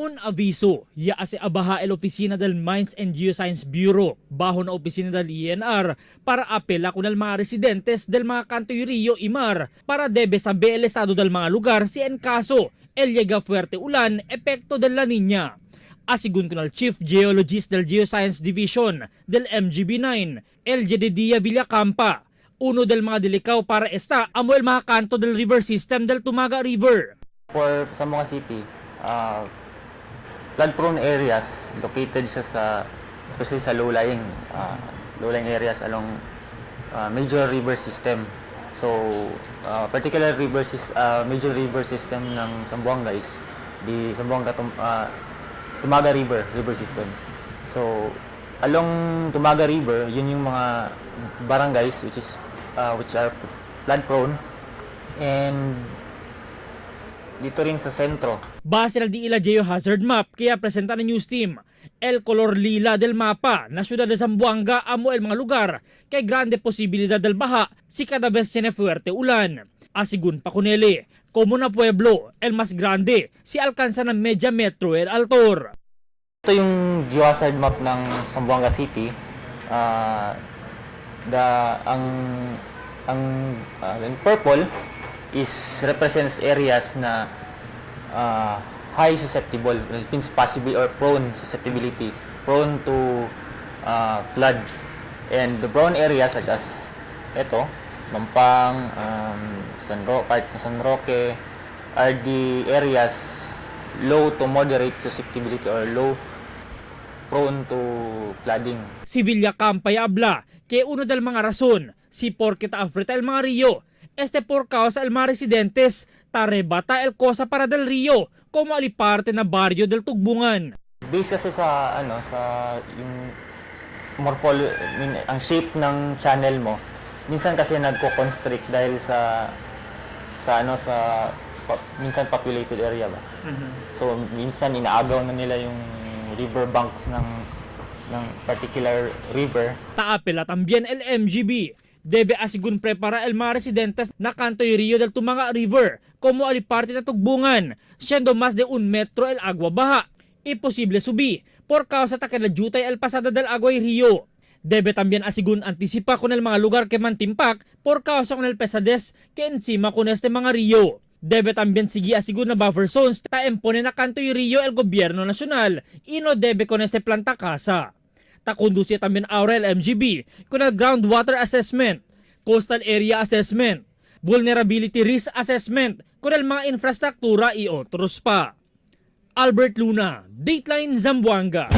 Un aviso, ya ase abaha el opisina del Mines and Geoscience Bureau, bajo na opisina del INR, para apela con el mga residentes del mga kanto y río y mar para debe saber el estado del mga lugar si en caso el llega fuerte ulan epekto del La Niña. Asigun con el Chief Geologist del Geoscience Division del MGB9, el Jedediah Villacampa, uno del mga dilikaw para esta amo el mga kanto del river system del Tumaga River. For Zamboanga City, flood-prone areas located siya sa, especially sa low-lying areas along major river system. So, particular major river system ng Zamboanga is the Zamboanga Tumaga River river system. So, along Tumaga River, yun yung mga barangays which are flood prone, and dito rin sa sentro. Base na di ila geohazard map kaya presenta ng news team. El color lila del mapa na siyudad de Zamboanga amo el mga lugar kay grande posibilidad del baha si cada vez tiene fuerte ulan. Asigun pa kuneli, como na pueblo, el mas grande, si alcanza ng media metro el altor. Ito yung geohazard map ng Zamboanga City. The ang ang Yung purple is represents areas na high susceptible, it means possible or prone susceptibility, prone to flood. And the brown areas such as ito, Mampang, part sa San Roque, are the areas low to moderate susceptibility or low prone to flooding. Si Villacampa habla que uno del mga rason si porque ta afrita el mga río, este por causa el mga residentes tarebata el cosa para del río como aliparte na barrio del Tugbungan. Based kasi sa ano sa yung I mean, ang shape ng channel mo, minsan kasi nagko-constrict dahil sa sa ano sa minsan populated area ba. So minsan inaagaw na nila yung river banks ng particular river. Taapela también el MGB. Debe asigun prepara el mga residentes na kanto y río del Tumaga River como aliparte na Tugbungan, siendo más de un metro el agua baja. Imposible subi por causa ta que la jutay el pasada del agua y río. Debe también asigun anticipa con el mga lugar que mantimpak por causa con el pesadez que encima con este mga río. Debe también sigui asigun na buffer zones ta impone na kanto y río el gobierno nacional y no debe con este planta casa. Ta conduce también ahora el MGB con el groundwater assessment, coastal area assessment, vulnerability risk assessment con el mga infrastruktura y otros pa. Albert Luna, Dateline Zamboanga.